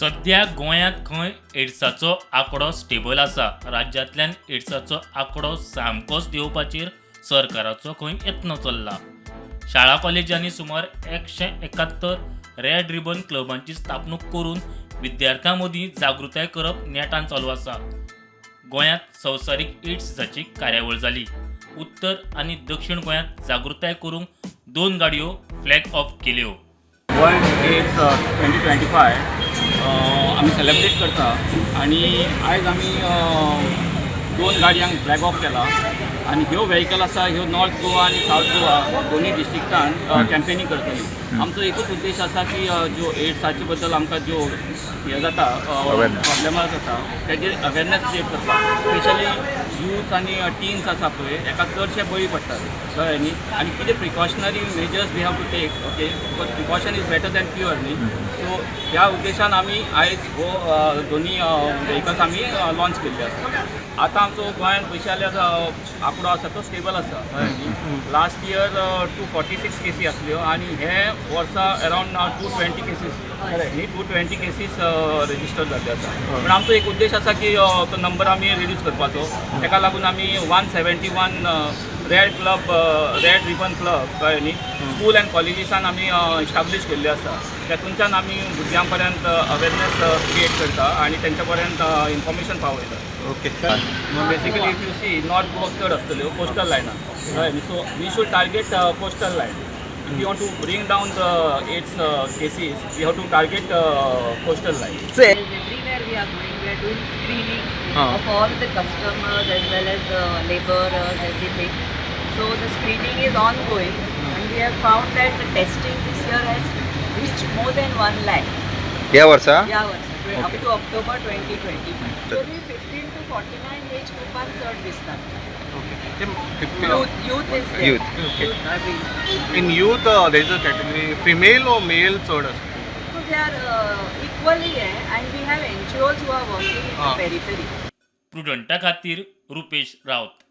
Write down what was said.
सध्या गोंयांत खंय एड्साचो आंकडो स्टेबल आसा. राज्यांतल्यान एड्साचो आंकडो सामकोच देंवपाचेर सरकाराचो खंय यत्न चल्ला. शाळा कॉलेजांनी सुमार 171 रेड रिबन क्लबांची स्थापणूक करून विद्यार्थ्यां मदीं जागृताय करप नेटान चालू आसा. गोंयांत संवसारीक एड्स दिसाची कार्यावळ जाली. उत्तर आनी दक्षिण गोंयांत जागृताय करूंक दोन गाडयो फ्लॅग ऑफ केल्यो. वर्ल्ड एड्स 2025 आमी सेलेब्रेट करता आनी आयज आमी दोन गाडयांक फ्लॅग ऑफ केला आनी ह्यो व्हेकल आसा, ह्यो नॉर्थ गोवा आनी सावथ गोवा दोनूय डिस्ट्रिक्टान कॅम्पेनींग करतली. आमचो एकूच उद्देश आसा की ज्यो एड्साचे बद्दल आमकां ज्यो हें जाता, प्रॉब्लेमां जाता, तेजेर अवेरनेस क्रिएट करपाक. स्पेशली यूथ आनी टीन्स आसा पळय, हेका चडशे बळी पडटात, कळ्ळें न्ही? आनी कितें precautionary measures we have to take, okay, because precaution is better than cure न्ही? सो ह्या उद्देशान आमी आयज हो दोनी व्हेकल्स आमी लॉन्च केल्ले आसा. आतां आमचो गोंयांत पयशे जाल्यार आंकडो आसा तो स्टेबल आसा, कळ्ळें न्ही? लास्ट इयर 246 केसी आसल्यो आनी हे वर्सा अरावंड 220 केसीस न्ही, 220 केसीस रजिस्टर जाल्ले आसा. पूण आमचो एक उद्देश आसा की तो नंबर आमी रिड्यूस करपाचो. ताका लागून आमी 171 red club, red ribbon club, कळ्ळें न्ही, स्कूल अँड कॉलेजीसान आमी इस्टाब्लीश केल्ले आसा. तेतूनच्यान आमी भुरग्यां पर्यंत अवेरनेस क्रिएट करता आनी तेंच्या पर्यंत इन्फॉर्मेशन पावयता. Basically, if you see, North Goa चड आसतल्यो कोस्टल लायनान, कळ्ळें न्ही? So we should target coastal line. If you want to bring down the AIDS cases, we have to target coastal line. Everywhere we are going, we are doing screening of all the customers as well as the laborers, everything. So the screening is ongoing, and we have found that the testing this year has reached more than 1 lakh. ह्या वर्सा? या वर्सा up to October 2025. Actually, 15 to 49 age ग्रुपान चड दिसतात. Youth is there. Youth. Youth are being. In youth, there is a category, female or male चड आसता? So they are equally, and we have NGOs who are working in the periphery. प्रुडंटा खातीर रुपेश रावत.